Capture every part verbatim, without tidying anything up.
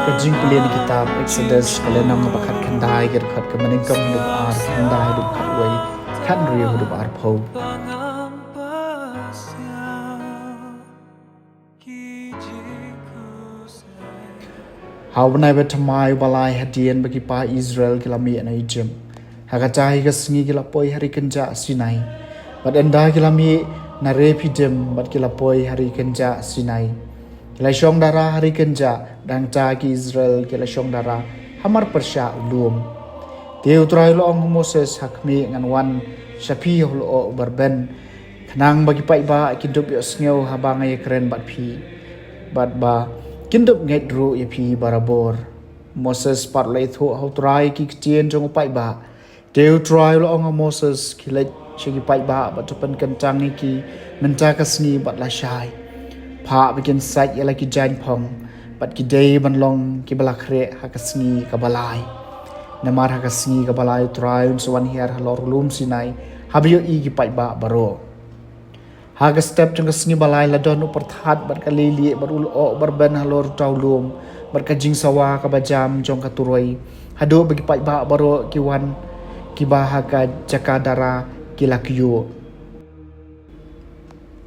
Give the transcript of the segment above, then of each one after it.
Ka jingpule na kitab Exodus, ka lynnong ba khatkhyndai, ki dkhot kaba nyngkong haduh ba ar, khyndai haduh ba khatwei, khathynriew haduh ba arphew. Ha u bnai ba thymmai, u ba lai hadien ba ki paid Israel ki la mih na Ijipt, ha kata hi ka sngi ki la poi ha ri kynjah Sinai. Bad ynda ki la mih na Rephidim bad ki la poi ha ri kynjah Sinai, ki la shong dara ha ri kynjah. Hangta ki Israel ki la shong dara hamar pyrshah u lum. Te U Trai u la ong ha u Moses: Ha khmih, ngan wan sha phi ha u lyoh uba rben, khnang ba ki paidbah kin dup ïohsngew haba nga ïakren bad phi, bad ba kin dup ngeit ruh ïa phi barabor. U Moses pat u la ïathuh ha U Trai ki ktien jong u paidbah. Te U Trai u la ong ha u Moses: Khie leit sha ki paidbah bad to pynkyntang ïa ki mynta ka sngi bad lashai. Phah ba kin sait ïa la ki jaiñphong, bad ki dei ban long kiba la khreh ha ka sngi kaba lai. Namar ha ka sngi kaba lai U Trai un sa wan hiar halor u lum Sinai, haba ïohi ki paidbah baroh. Ha ka step jong ka sngi ba lai la don u pyrthat bad ka leilieh bad u lyoh uba rben halor uta u lum, bad ka jingsawa kaba jam jong ka turoi, haduh ba ki paidbah baroh ki wan, kiba ha ka jaka dara, ki la kyiuh.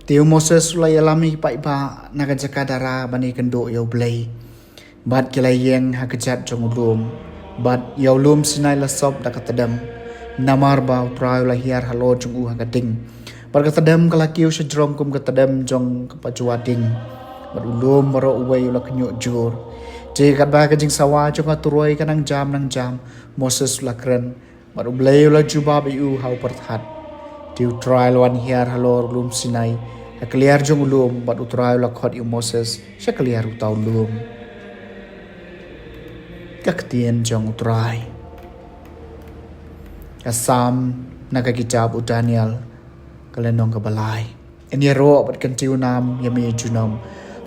Te u Moses u la ïalam ïa ki paidbah na ka jaka dara ban ïakynduh ïa U Blei. Bad ki la ïeng ha kjat jong u lum. Bad ïa u lum Sinai la sop da ka tdem, namar ba U Trai u la hiar halor jong u ha ka ding. Bad ka tdem ka la kiew shajrong kum ka tdem jong kaba jua ding. Bad u lum baroh uwei u la kynñiuh jur. Te katba ka jingsawa jong ka turoi ka nang jam nang jam, u Moses u la kren, bad U Blei u la jubab ïa u ha u pyrthat. Te U Trai u la wan hiar halor u lum Sinai ha kliar jong u lum, bad U Trai u la khot ïa u Moses sha kliar uta u lum. Ka ktien jong U Trai. Ka Salm na ka kitab u Daniel, ka lynnong kaba lai. Yn ïaroh bad kyntiew nam ïa me junom.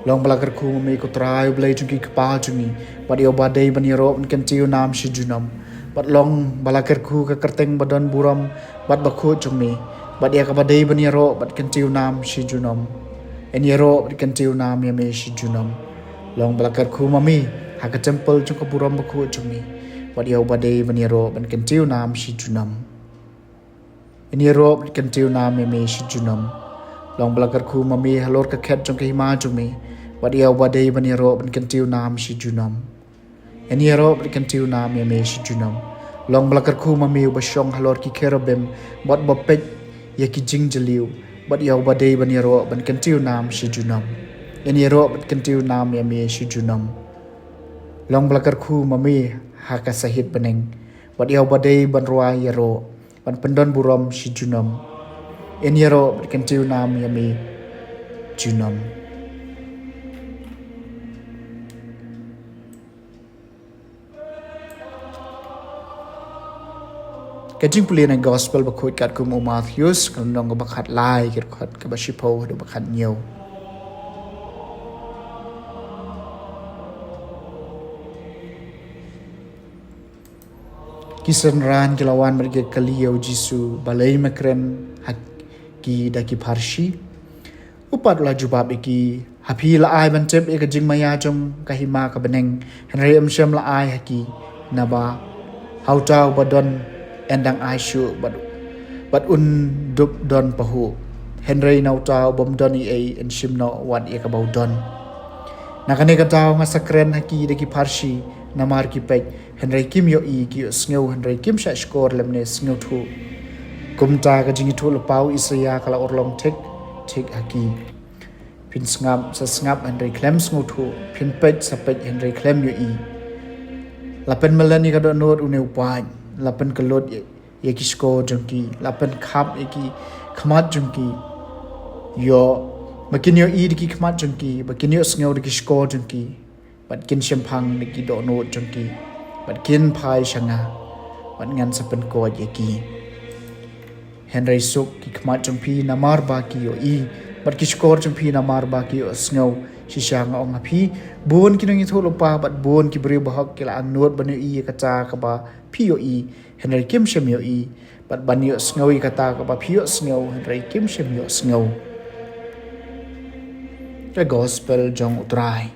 Long ba la kyrkhu ma me, ko Trai U Blei jong ki kpa jong ngi, bad ïa uba dei ban ïaroh bad kyntiew nam shi junom. Bad long ba la kyrkhu ka kyrteng ba don burom bad bakhuid jong me, bad ïa kaba dei ban ïaroh bad kyntiew nam shi junom. Yn ïaroh bad kyntiew nam ïa me shi junom. Long ba la kyrkhu ma me ha ka templ jong ka burom bakhuid jong me, bad ïa uba dei ban ïaroh bad kyntiew nam shi junom. Yn ïaroh bad kyntiew nam ïa me shi junom. Long ba la kyrkhu ma me halor ka khet jong ka hima jong me, bad ïa uba dei ban ïaroh bad kyntiew nam shi junom. Yn ïaroh bad kyntiew nam ïa me shi junom. Long ba la kyrkhu ma me uba shong halor ki cherubim, bad uba peit ïa ki jingjylliew, bad ïa uba dei ban ïaroh bad kyntiew nam shi junom. Yn ïaroh bad kyntiew nam ïa me shi junom. Long ba la kyrkhu ma me ha ka sahit bneng, bad ïa uba dei ban rwai ïaroh, ban pyndon burom shi junom. Yn ïaroh bad kyntiew nam ïa me junom. Ka jingpule na gospel bakhuid katkum u Mathaios, ka lynnong kaba khatlai, ki dkhot kaba shiphew haduh ba khathynñiew. Ki synran ki la wan bad ki kylli ïa u Jisu, balei me kren ha ki da ki pharshi. U pat u la jubab ïa ki, ha phi la ai ban tip ïa ka jingmaïa jong ka hima ka bneng, hynrei ym shym la ai ha ki. Naba ha uta uba don yn dang ai shuh, bad, bad un dup don pahuh. Hynrei na uta u bym don ei ei yn shim noh wat ïa kaba u don. Na kane ka daw nga sa kren ha ki da ki pharshi, namar ki peit hynrei kim ïohi, ki ïohsngew hynrei kim shah shkor lymne sngewthuh. Kumta ka jingïathuhlypa u Isaïa ka la urlong thik thik ha ki. Phin sngap sa sngap hynrei khlem sngewthuh, phin peit sa peit hynrei khlem ïohi. La pynmlien ïa ka dohnud une u paid, la pynkyllut ïa, ïa ki shkor jong ki, la pynkhap ïa ki khmat jong ki. Ïoh, ba kin ïohi da ki khmat jong ki, ba kin ïohsngew da ki shkor jong ki, bad kin shemphang da ki dohnud jong ki, bad kin phai sha nga, bad ngan sa pynkoit ïa ki. Hynrei suk ki khmat jong phi namar ba ki ïohi, bad ki shkor jong phi namar ba ki ïohsngew. Shisha nga ong ha phi, bun ki nongïathuhlypa bad bun ki briew bahok ki la angnud ban ïohi ïa kata kaba phi ïohi, hynrei kim shym ïohi, bad ban ïohsngew ïa kata kaba phi ïohsngew, hynrei kim shym ïohsngew. Ka gospel jong U Trai.